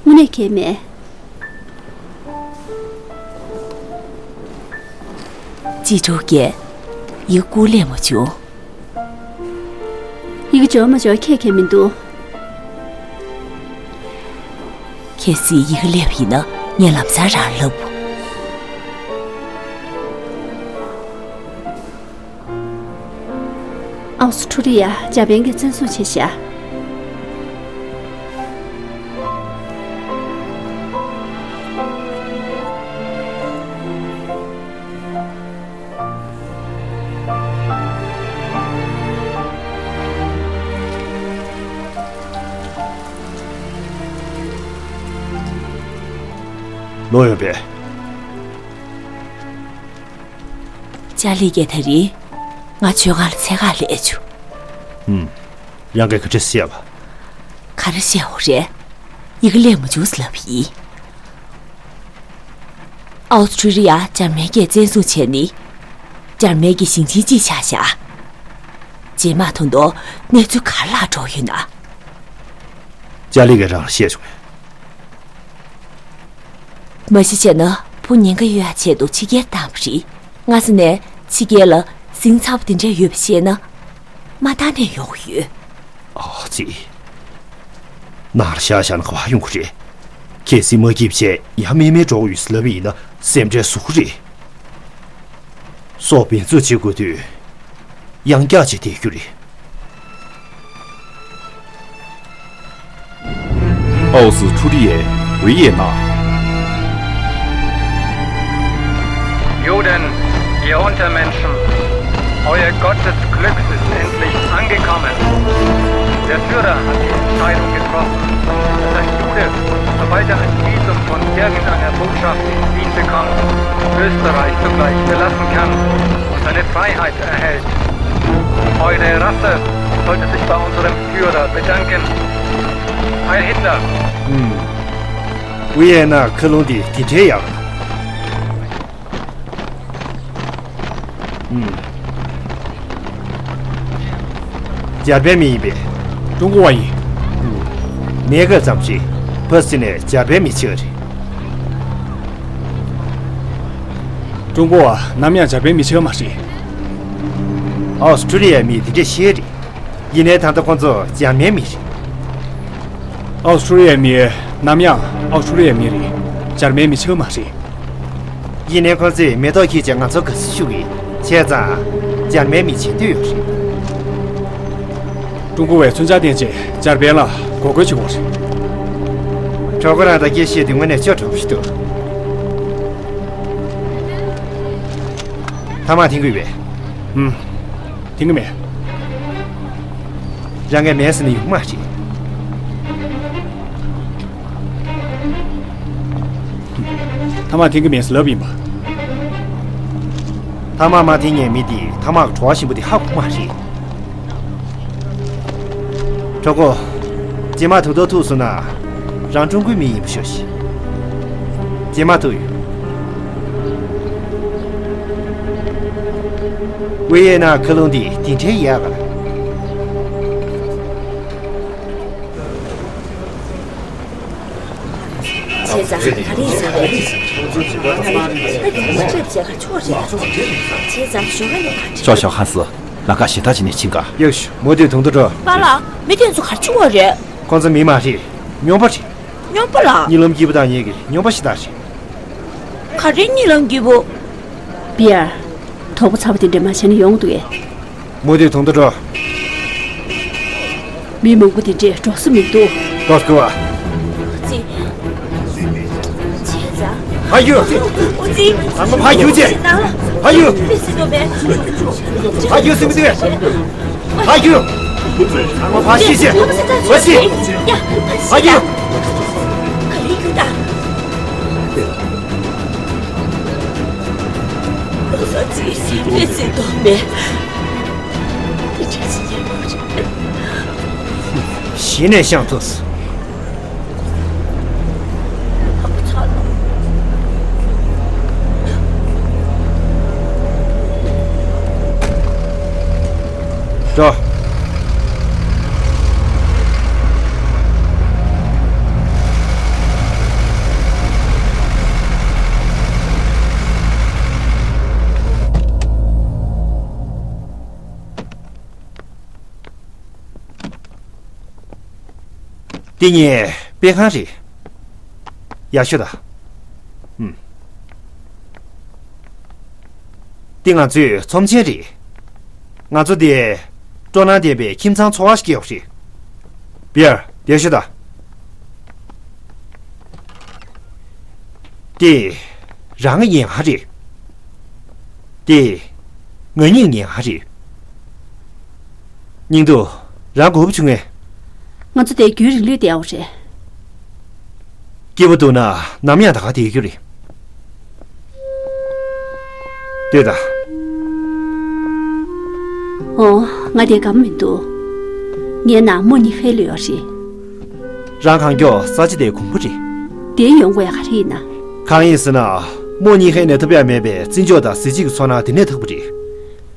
དངོས་གནས་གལ་མེད། ཅི་ཀྲོའུ་རྒྱལ། ཡིག་སྐུར་སླེབས་མ་བྱུང་། ཡི་གེ་འབྱོར་མ་འབྱོར་ཁྱད་ཁྱད་མི་འདུག། གལ་སྲིད་ཡི་གེ་སླེབས་ཡིན་ན་ངས་ལམ་སང་རང་ལབ། ཨའོ་སི་ཁྲུ་རི་ཡ་འཇར་པན་གྱིས་བཙན་བཟུང་བྱས་ཤག། ལོ་ཡོད་པས། ཅཱ་ལི་གིས་ད་རིང་ང་མཆོད་ཁང་ལ་འཚོལ་ག་སླེབས་བྱུང་། ཧུམ། རང་གིས་ག་འདྲ་བཤད་པ། ག་རེ་བཤད་འོ་རེད། ཡི་གེ་སླེབས་མ་བྱུང་ཟེར་ལབ་ཡིན། ཨའོ་སི་ཁྲུ་རི་ཡ་འཇར་མན་གྱིས་བཙན་བཟུང་བྱས་ནས། འཇར་མན་གྱི་ཞིང་ཆེན་གཅིག་ཆགས་བཞག། རྗེས་མ་ཐོག་ཏུ་གནས་ཚུལ་ག་རེ་ལྷག་འགྲོ་ཡོད་ན། ཅཱ་ལི་གིས་རང་ལ་བཤད་བྱུང་ངས། མ་གཞི་བྱས་ན་བུ་ཉེན་ཁ་ཡོད་ཡ་ཆེད་དུ་ཕྱི་རྒྱལ་བཏང་བ་རེད། སྔ་ས་ནས་ཕྱི་རྒྱལ་ལ་ཟིང་ཚ་པོ་དེ་འདྲ་ཡོད་པ་ཤེས་ན། མ་བཏང་ནའི་ཡོང་གི་ཡོད། ཨ་ཙི། ནང་ལ་བཞག་བཞག་ན་ག་པར་ཡོང་གི་རེད། གལ་སྲིད་མ་སྐྱིད་བྱས་ཡང་རྨེག་མེད་འགྲོ་གི་ཡོད་ཟེར་ལབ་པ་ཡིན་ན་སེམས་ཁྲལ་ཟུག་གི་རེད། སྲོག་འབེན་འཛུགས་བྱེད་དགོས་དུས། ཡང་བསྐྱར་བྱས་བསྡད་རྒྱུ་རེད། ཨའོ་སི་ཁྲུ་རི་ཡའི་ཝེ་ཡེ་ན། Juden, ihr Untermenschen, euer Gott des Glücks ist endlich angekommen. Der Führer hat die Entscheidung getroffen, dass ein Jude, sobald er ein Visum von irgendeiner Botschaft in Wien bekommt, Österreich sogleich verlassen kann und seine Freiheit erhält. Eure Rasse sollte sich bei unserem Führer bedanken. Heil Hitler! ཧུམ། ཝི་ཡེ་ན་མཁའ་རླུང་འདི་འདི་འདྲའི་ཡག་ཨུམ། འཇར་པན་མི་ཡིན་པས། ཀྲུང་གོ་བ་ཡིན། ཨུམ། གནས་སྐབས་ཙམ་ཞིག་ཕར་ཕྱིན་ནས་འཇར་པན་མི་བྱེད་པ་རེད། ཀྲུང་གོ་བ་ནམ་ཡང་འཇར་པན་མི་བྱེད་པ་མ་རེད། ཨོ་སི་ཁྲུ་ལི་ཡའི་མི་དེ་འདྲས་བཤད་རེད། ཡིན་ནའི་ད་ལྟ་ཁོང་ཚོ་འཇར་མན་མི་རེད། ཨོ་སི་ཁྲུ་ལི་ཡའི་མི་ནམ་ཡང་ཨོ་སི་ཁྲུ་ལི་ཡའི་མི་རེད། འཇར་མན་མི་བྱེད་པ་མ་རེད། ཡིན་ནའི་ཁོང་ཚོས་མེ་ཏོག་འཁྱེར་བྱས་ང་ཚོར་དགའ་བསུ་ཞུ་གི། བྱས་ཙང་འཇར་མན་མི་བྱེད་འདོད་ཡོད་རེད། ཀྲུང་གོ་བས་མཚོན་ཆ་བསྟན་བྱས་འཇར་པན་ལ་འགོག་རྒོལ་བྱེད་དགོས་རེད། གྲོགས་པོ་རང་དང་སྐད་བཤད་དུས་དངོས་གནས་ཅོ་གྲོགས་ཤིག་འདུག། ཐ་མག་འཐེན་གི་ཡོད་པས། ཧུམ། འཐེན་གི་མེད། རང་གིས་མེད་ཟེར་ན་ཡོང་མ་རེད། ཐ་མག་འཐེན་གི་མེད་ཟེར་ལབ་ཡིན་པ། ཐ་མག་མ་འཐེན་མཁན་མི་དེ་ཐ་མག་གི་བྲོ་བ་ཞིམ་པོ་དེ་ཧ་གོ་མ་རེད། གྲོགས་པོ། རྗེས་མ་ཐུག་ཐུག་ཐུག་སོང་ན། རང་ཀྲུང་གོའི་མི་ཡིན་པ་ཤོད་ཤིག། རྗེས་མ་ཐུག་ཡོང་། ཝེ་ཡེ་ན་མཁའ་རླུང་འདི་དེ་འདྲའི་ཡག་ག། བྱས་ཙང་ག་རེ་ཡིན་ཟེར་བས། ད་དེ་ཚོ་སྤྲད་བྱས་ག་ཆོག་རེད། བྱས་ཙང་ཞོགས་ཀ་ནས་ག་འདྲ། ཅོ་ཞའོ་ཧ་སི། ལ་ཁ་ཞེ་ཐག་བྱས་ནས་ཕྱིན་ག་ཡག་ཤོས་མོ་དེ་དུང་དུ་འགྲོ། པཱ་ལགས། མི་དེ་ཚོ་ག་རེ་བྱེད་ཀྱི་ཡོད་རེད། ཁོང་ཚོ་མི་མ་རེད། སྨྱོན་པ་རེད། སྨྱོན་པ་ལགས། གཉིད་ལམ་སྐྱིད་པོ་བཏང་མཁན་གྱི་སྨྱོན་པ་ཞེ་དྲག་རེད། ག་རེ་གཉིད་ལམ་སྐྱིད་པོ། པི་ཡར། དོགས་པ་ཚ་པོ་དེ་འདྲ་མ་བྱས་ན་ཡོང་འདུག་གས། མོ་དེ་དུང་དུ་འགྲོ། མི་མང་པོ་དེ་འདྲས་འགྲོ་ས་མི་འདུག་ལྟོས་དགོས་པ། ཨོ་ཙི། ཕར་རྒྱུགས། ཨོ་ཙི། ཚང་མ་ཕར་རྒྱུགས་བྱས། ཕར་རྒྱུགས། ཕར་རྒྱུགས་ཟེར་མི་འདུག་གས། ཕར་རྒྱུགས་ཟེར་མི་འདུག་གས། ཕར་རྒྱུགས། ཚང་མ་ཕར་ཤེད་བྱས། ཨོ་ཙི། ཕར་རྒྱུགས། ག་རེ་རྒྱུགས་ད། ཨོ་ཙི། ཨོ་ཙི། གཞི་ནས་བཤང་ཐུབ། འགྲོ། འདི་ངའི་དཔེ་ཁང་རེད། ཡག་ཤོས་དང་། ཨུམ། འདི་ང་ཚོའི་ཚོམས་ཆེན་རེད། ང་ཚོ་འདིར་སྤྲོ་སྣང་ལྡན་པའི་ཁྱིམ་ཚང་འཚོ་བ་སྐྱེལ་བ་རེད། པི་ཡར། བདེ་ཤོག་དང་། འདི་རང་གི་ཉལ་ཁང་རེད། འདི་ང་གཉིས་ཉལ་ཁང་རེད། སྙིང་སྡུག་རང་དགོས་པ་བྱུང་ངས། ང་ཚོ་འདིར་རྒྱུན་རིང་ལོས་བསྡད་ཡོད་རེད། སྐྱིད་པོ་འདུག་ན་ནམ་ཡང་ད་ག་བསྡད་རྒྱུ་རེད། ལྟོས་དང་། ཨོ། ང་འདིར་དགའ་པོ་མི་འདུག་ངའི་ནང་རྨོ་གཉིས་ཀ་སླེབས་ཡོད་རེད། རང་གང་མགྱོགས་ས་ཆ་དེར་གོམས་པ་རེད། འདིར་ཡོང་དགོས་ཡག་ག་རེ་ཡིན་ན། གང་ཡིན་ཟེར་ན། རྨོ་གཉིས་ཀས་ནས་ཐོབ་ཡག་མེད་པའི་བརྩི་འཇོག་དང་གཟི་བརྗིད་ཀྱི་ཚོར་སྣང་དེ་ནས་ཐོབ་པ་རེད།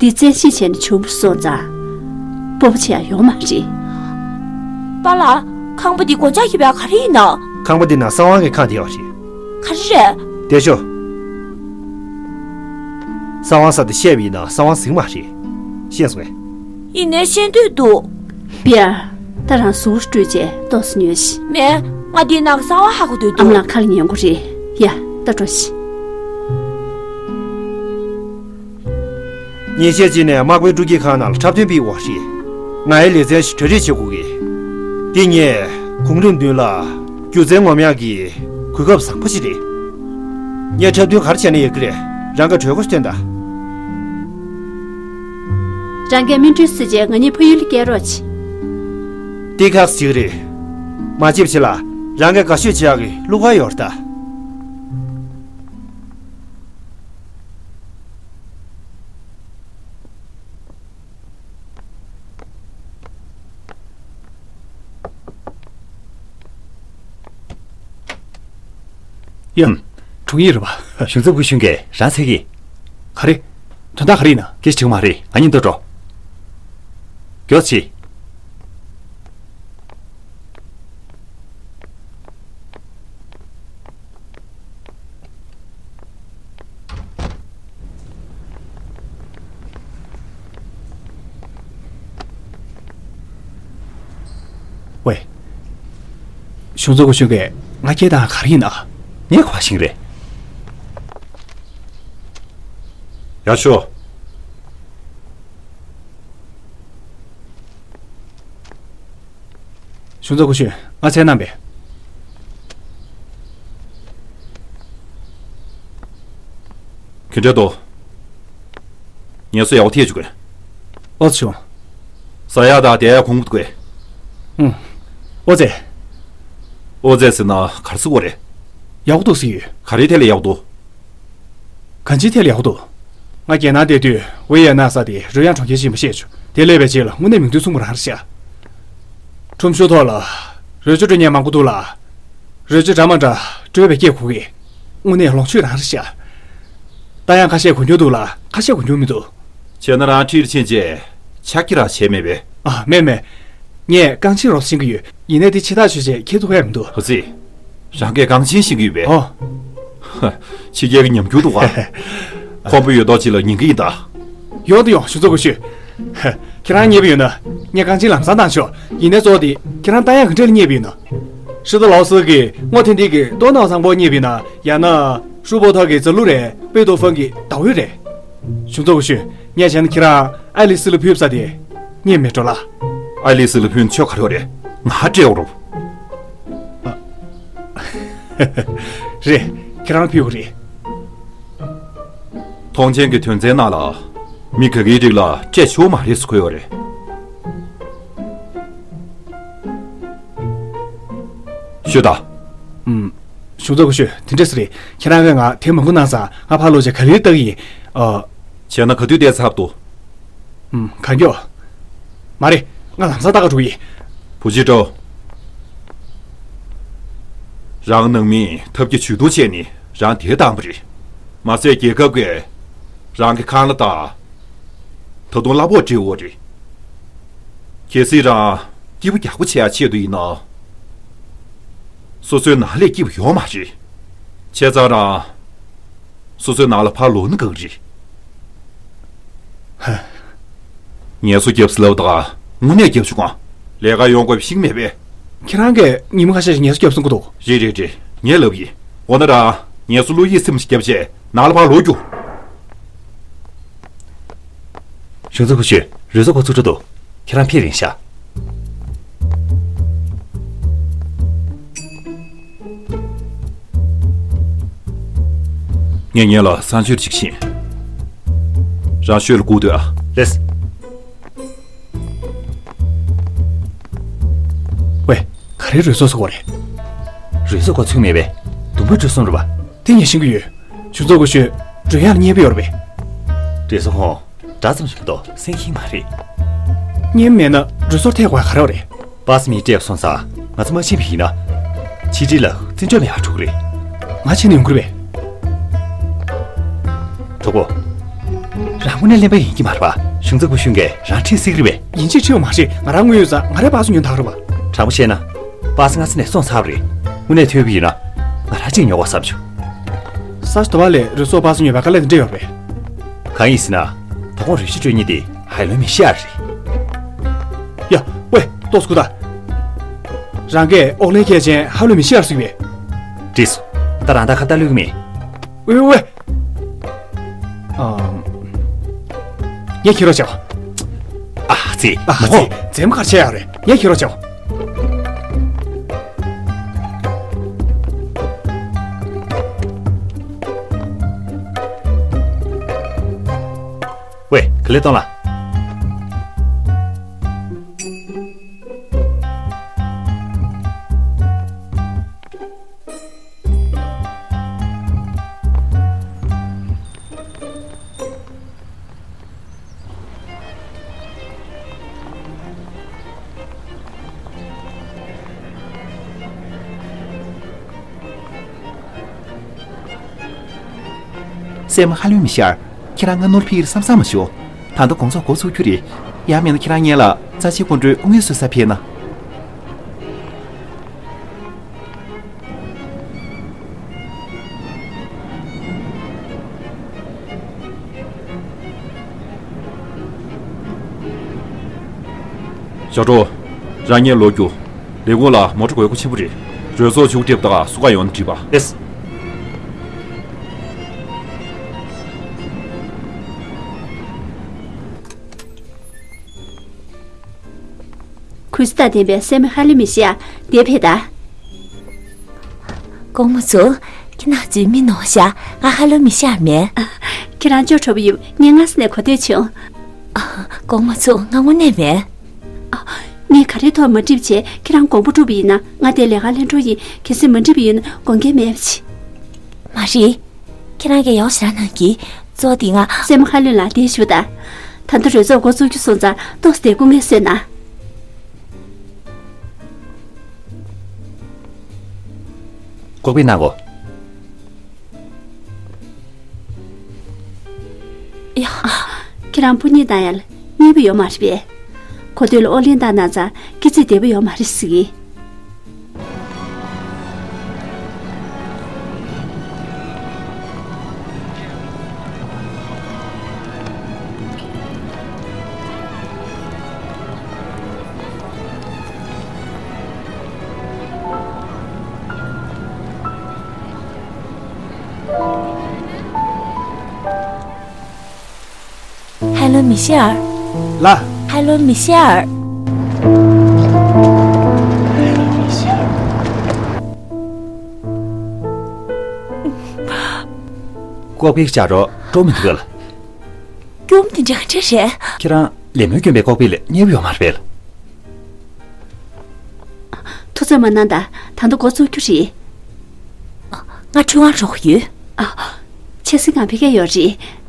འདི་བཙན་ཤེད་བྱས་ནས་བྱུང་བ་སོང་ཙང་། སྤོབས་པ་བྱེད་ཡག་ཡོད་མ་རེད། པཱ་ལགས། ཁང་པ་འདི་སྒོ་ལྕགས་བརྒྱབ་ཡག་ག་རེ་ཡིན་ན། ཁང་པ་འདི་ནང་གསང་བ་གི་ཁང་དེ་ཡོད་རེད། ག་རེ་རེད། བདེ་ཤོག་གསང་བ་ཟེར་དེ་བཤད་པ་ཡིན་ན་གསང་བ་ཟིན་མ་རེད། ཤེས་སོང་ངས། ཡིན་ནའི་ཤེས་འདོད་འདུག་པི་ཡར། ད་རང་གཟུགས་སྤྲོས་བྱས་ཏོག་ཙམ་ཉོལ་ཞིག་མེད། ང་འདིའི་ནང་གསང་བ་ཧ་གོ་འདོད་འདུག་ཨ་མ་ལགས་ཁ་ལ་ཉན་དགོས་རེད། ཡ། ད་འགྲོ་ཞིག་ཉིན་ཤས་རྗེས་ནས་དམག་དཔོན་སྤྲུལ་སྐྱིད་ཁང་ནང་ལ་འཁྲབ་སྟོན་སྤེལ་བ་རེད། ང་ཡི་ལེ་ཚན་ཞིག་གྲ་སྒྲིག་བྱེད་དགོས་ཀྱི། འདི་ངས་གོང་རིམ་མདུན་ལ་སྒྱུ་རྩལ་ངོམ་ཡག་གི་གོ་སྐབས་བཟང་པོ་ཞིག་རེད། ངས་འཁྲབ་སྟོན་ག་རེ་བྱས་ན་ཡག་གི་རེད། རང་གིས་གྲོས་འགོ་ཞིག་བཏོན་དང་། རང་གིས་སྨིན་གྲོལ་ཟེར་བྱས་ང་གཉིས་ཕ་ཡུལ་ལ་སྐྱེལ་རོགས་བྱེད། འདི་ཁག་ཅིག་རེད། མ་བརྗེད་པ་བྱེད་ལ། རང་གིས་དགའ་ཤོས་བྱེད་ཡག་གི་གླུ་གར་ཡོད་རེད་ད། ཡ། དྲུང་ཡིག་རེད་པ། གཞུང་ཚབ་སྐུ་གཞོན་གྱིས་རང་འཚོལ་གྱི། ག་རེ། དོན་དག་ག་རེ་ཡིན་ན། སྐད་ཆ་དྲི་གི་མ་རེད། ང་གཉིས་འདུག་འགྲོ། མགྱོགས་བྱེད། ཝེ། གཞུང་ཚབ་སྐུ་གཞོན་གྱིས་ང་སྐད་བཏང་ག་རེ་ཡིན་ན། ངས་ག་པར་ཤེས་ཀྱི་རེད། ཡག་ཤོས། གཞུང་ཚབ་སྐུ་གཞོན། ང་མཚན་གནང་པས། ག་འདྲ་འདུག་ངལ་གསོ་ཡག་པོ་ཐེབས་བཅུག་དགོས། ཨོ་ཙི་བྱུང་། ཟ་ཡག་དང་བསྡད་ཡག་གོང་དགོས། ཨུང་། ཨོ་ཙི། ཨོ་ཙི་ཟེར་ན་ག་རེ་ཟེར་དགོས་རེད། ཡག་པོ་འདུག་ཟེར་གྱི་ཡོད། ག་རེའི་ཐད་ལ་ཡག་པོ་འདུག་གང་ཅིའི་ཐད་ལ་ཡག་པོ་འདུག་ང་རྒྱལ་ནང་བསྡད་དུས་ཝེ་ཡ་ན་ཟེར་དེ་རོལ་དབྱངས་གྲོང་ཁྱེར་ཞིག་ཡིན་པ་ཤེས་བྱུང་། དེ་སླེབས་པའི་རྗེས་ལ་དངོས་གནས་མིག་མདུན་མཚུངས་པ་རང་རེད་ཤག་ཁྲོམ་གཞུང་ཐོག་ལ་རོལ་ཆ་དཀྲོལ་མཁན་མང་པོ་འདུག་ལ། རོལ་ཆ་འདྲ་མ་འདྲ་དཀྲོལ་བའི་སྐད་གོ་གི། དངོས་གནས་ལོངས་སྤྱོད་རང་རེད་ཤག་ད་ཡང་ཁ་ཤས་གོ་མྱོང་འདུག་ལ་ཁ་ཤས་གོ་མྱོང་མི་འདུག་བྱས་ན་རང་ཁྲིར་ཕྱིན་རྗེས་ཕྱག་ཁྱི་རང་བྱས་མེད་པས། ཨ། མེད་མེད། ངས་རྐང་ཕྱིས་རོགས་ཤེས་ཀྱི་ཡོད། ཡིན་ནའི་དེ་ཕྱི་ཐག་ཆོད་བྱས་ཁྱེར་ཐུབ་ཡག་མི་འདུག་ཨོ་ཙི། རང་གིས་རྐང་ཕྱིས་ཤེས་ཀྱི་ཡོད་པས། ཨོ། ཕྱི་རྒྱལ་གྱི་ཉམས་འགྱུར་འདུག་ག་ཁོམ་པ་ཡོད་མདོག་ཅིག་ལ་ཉན་གྱི་ཡིན་ད། ཡོང་དང་ཡོང་། གཞུང་ཚབ་སྐུ་གཞོན། ཁྱེད་རང་རྙེད་པ་ཡོད་ན་ངས་གང་ཅི་ལམ་སང་བཏང་ཆོག་ཡིན་ནའི་གཙོ་བོ་དེ་ཁྱེད་རང་ལྟ་ཡག་གི་འདྲ་ལ་རྙེད་པ་ཡོད་ན། ཧྲི་ཏོ་ལའོ་སི་གིས་སྔོ་ཐིང་ཐིང་གི་ཏོག་ནག་བཟང་པོ་རྙེད་པ་ཡིན་ན། ཡང་ན་ཧྲུ་པོ་ཐོ་གི་ཛ་ལུ་རེད། པེ་ཏོ་ཧྥང་གི་ཟླ་འོད་རེད། གཞུང་ཚབ་སྐུ་ཞབས། ངས་བྱས་ན་ཁྱེད་རང་ཨ་ལི་སི་ལ་ཕུལ་ས་དེ་རྙེད་མེད་འགྲོ་ལ། ཨ་ལི་སི་ལ་ཕུལ་ན་ཆོ་ག་རེ་རེད། ང་སྤྲད་འོ་རུ། རེད། ཁྱེད་རང་ཕུལ་དགོས་རེད། ཐོངས་མཆན་གྱི་དོན་ཚན་ནང་ལ་མི་ག་གེའི་རིགས་ལ་སྤྲད་ཆོག་མ་རེད་ཟེར་འཁོད་ཡོད་རེད། ཤོད་དང་། ཨུམ། གཞུང་ཚབ་སྐུ་ཞབས། དེ་འདྲ་ཟེར་རེད། ཁྱེད་རང་གིས་ང་དེབ་མང་པོ་གནང་ཙང་ང་ཕར་ལོག་བྱས་ག་ལེར་ལྟ་གི་ཡིན། ཨ། བྱས་ན་ག་དུས་བལྟས་ཚར་བ་འདུག་ཨུམ། གང་མགྱོགས། མ་རེད། ང་ལམ་སང་ལྟ་ག་འགྲོ་གི་ཡིན། བུ་ཅི་ཀྲོའུ། རང་ནང་མིས་ཐབས་ཀྱིས་ཇུས་གཏོགས་བྱས་ནས་རང་དེར་བཏང་བ་རེད། མ་ཟད་རྒྱལ་ཁབ་ཀྱིས་རང་གི་ཁང་གླ་དང་། ད་དུང་གླ་ཕོགས་སྤྲད་ཡོད་རེད། གལ་སྲིད་རང་སྐྱིད་པོ་རྒྱགས་པོ་བྱེད་ཡག་ཆེད་དུ་ཡིན་ན། སོ་སོའི་ནང་ལས་སྐྱིད་པོ་ཡོད་མ་རེད། བྱས་ཙང་རང་སོ་སོའི་ནང་ལ་ཕར་ལོག་ན་དགའ་གི་རེད། ཧ། ངལ་གསོ་རྒྱབ་ཟེར་ལབ་ད་དངོས་གནས་རྒྱབ་བཅུག་གང་། ལས་ཀ་ཡོང་དགོས་པའི་ཤིང་མེད་པས། ཁྱེད་རང་གིས་ཉིན་མོ་ཁ་ཤས་ཤིག་ངལ་གསོ་རྒྱབ་གསུང་གི་འདུག་རེད་རེད་རེད། ངས་ལབ་ཡིན། འོ་ན་རང་ངལ་གསོ་བློ་ཡིད་ཚིམ་ཞིག་རྒྱབ་བྱས་ནང་ལ་ཕར་ལོག་རྒྱུགས། གཞུང་ཚབ་སྐུ་ཞབས། རུས་ཚོགས་འགོ་ཚུགས་འགྲོ་འདུག་ཁྱེད་རང་ཕེབས་རན་ཤག་ངས་ངེད་ལ་གསང་སྤྱོད་ཅིག་བྱིན། རང་ཤོད་ལ་སྒུག་སྡོད་ཨ། ལགས། ཝེ། ག་རེ་རུས་ཚོགས་ཟེར་གོ་རེད། རུས་ཚོགས་གོ་ཚུགས་མེད་པས། དུམ་བུ་འགྲོ་སོང་རེད་པ། དེ་ངས་ཤེས་ཀྱི་ཡོད། གཞུང་ཚབ་སྐུ་ཞབས། འགྲོ་ཡག་ལ་མཉེས་པོ་ཡོད་རེད་པས། འདྲེ་སོ་ཁོང་། འདྲ་ཙམ་ཞིག་མ་གཏོགས་སེམས་ཤིང་མ་རེད། མཉེས་མེད་ན་རུས་ཚོགས་ཐེག་དགོས་ག་རེ་རེད། པ་སི་མིས་སྤྲད་སོང་ཙང་ང་ཚོ་མ་ཕྱིན་པ་ཡིན་ན། ཕྱི་དྲིལ་ལ་བརྩི་འཇོག་མེད་པ་འགྲོ་གི་རེད། ང་ཕྱིན་ནས་ཡོང་གི་རེད་པས། གྲོགས་པོ། རང་དངོས་གནས་གླེན་པ་ཡིན་གྱི་མ་རེད་པ། གཞུང་ཚབ་སྐུ་ཞབས་ཀྱིས་རང་ཁྲིད་སྲིད་ཀྱི་རེད་པས། ཡིན་གཅིག་ཁྲིད་པ་མ་རེད། ང་རང་དངུལ་ཡོད་ཙང་ང་རའི་པ་སི་ཉོས་ད་ག་རེད་པ། དྲང་པོ་བཤད་ན། པ་སི་སྔ་ས་ནས་སོང་ཚར་བ་རེད། དངོས་གནས་ཐོན་པ་ཡིན་ན། ང་རང་གཅིག་ཉོ་དགོས་བསམ་བྱུང་། ས་ཆ་དེ་བ་ལས་རུས་ཚོགས་པ་སི་ཉོས་པའི་དཀའ་ལས་དེ་འདྲ་ཡོད་རེད་པས། གང་ཡིན་ཟེར་ན། དོ་དགོང་རུས་ཆུ་སྤྲོད་མཁན་དེ་ཧའེ་ལོན་མི་ཤི་ཡར་རེད། ཡ། ཝེ། ཏོག་ཙམ་སྒུག་ད། རང་གིས་ཨོག་ལན་སྐྱེལ་ཅན་ཧའེ་ལོན་མི་ཤི་ཡར་ཟེར་གི་པས། འགྲིག་སོང་། ད་རང་ད་ཁ་བརྡ་གློད་ཀྱི་མེད། ཝེ་ཝེ་ཝེ། ཨ། ངས་ཁྱེར་རོགས་བྱའོ། ཨ་ཙི། ཨ་ཙི། མོ། རྫས་མ་གར་བྱས་ཡག་རེད། ངས་ཁྱེར་རོགས་བྱའོ། ཝེ། ག་ལེར་གཏོང་ལ། སྲས་མོ་ཧ་ལོན་མི་ཤར། ཁྱེད་རང་སྔ་ནོར་ཕིག་བསམ་བསམ་མ་ཞུ། ད་ལྟ་དགོང་ཚོགས་འགོ་ཚུགས་རྒྱུ་རེད། ཡང་མིན་ན་ཁྱེད་རང་ངེད་ལ་རྩ་ཆེའི་སྐུ་མགྲོན་དངུལ་བཟོ་ས་ཕེབས་ན། ཞའོ་ཀྲོའུ། རང་ཉིད་ལོག་རྒྱུགས། ལས་ཁུངས་ལ་མོ་ཊ་དགོས་མཁོ་ཆེན་པོ་རེད། རུས་ཚོགས་ཕྱུག་འགྲིབ་དང་སུ་ག་ཡོང་ན་འགྲིག་པ། ལགས། གུས་བརྩི་དང་ལྡན་པའི་སྲས་མོ་ཧ་ལོན་མི་ཤར་འདིར་ཕེབས་དང་། དགོང་མོ་ཚོ། ཁྱེད་རང་ཚོའི་མི་ནོར་ཤག་ང་ཧ་ལོན་མི་ཤར་མེད། ཁྱེད་རང་ཅོ་འདྲི་པོ་ཡིན། ངས་སྔ་ས་ནས་གོ་ཐོས་བྱུང་། ཨ། དགོང་མོ་ཚོ། ང་དངོས་གནས་མེད། ཨ། ངས་ག་རེའི་ཐོག་མ་འགྲིག་པ་བྱས། ཁྱེད་རང་དགོངས་པ་འགྲུབ་པ་ཡིན་ན་ང་འདིར་ལས་ཀ་ལེན་འགྲོ་ཡིན། གལ་སྲིད་མ་འགྲིག་པ་ཡིན་ན་དགོངས་འགལ་མེད་པ་བྱེད། མ་རེད། ཁྱེད་རང་གིས་ཡག་པོ་ཞེ་དྲག་གནང་གི། གཙོ་བོ་དེ་ང་། སྲས་མོ་ཧ་ལོན་ལགས་འདིར་བཞུགས་དང་། ད་ལྟ་རུས་ཚོགས་འགོ་ཚུགས་རྒྱུ་སོང་ཙང་ཏོག་ཙམ་འདིར་སྐུ་ངལ་གསོས་གནང་། ལྐོག་པའི་གནང་གོ། ཡ། ཁྱེད་རང་སྤུ་སྙེ་བཏང་ཡག་ལ་མཉེས་པོ་ཡོད་མ་རེད་པས། གོ་ཐོས་ལ་ཨོག་ལན་བཏང་གནང་ཙང་སྐྱེ་ཚིག་བདེ་པོ་ཡོད་མ་རེད་ཟེར་གི། ཧེ་ལོ་མི་ཤེར། ལ། ཧེ་ལོ་མི་ཤེར། ཀོག་པའི་ལྕགས་སྒྲོག་འགྲོ་མི་འདུག་ག་ལ། སྐྱོམ་དེ་འདྲ་ག་འདྲ་རེད། ཁྱེད་རང་ལས་སྨོན་སྐྱོན་པའི་ཀོག་པའི་ལས་རྙེད་ཡོད་མ་རེད་པས་ལ། ཐུགས་ཚོད་མ་གནང་ད། ད་ལྟ་འགོ་བཙུགས་རྒྱུ་རེད། ང་ཁྲུས་ཁང་འགྲོ་གི་ཡོད། ཨ། ཆབ་སྲིད་ཁང་ཕ་གིར་ཡོད་རེད།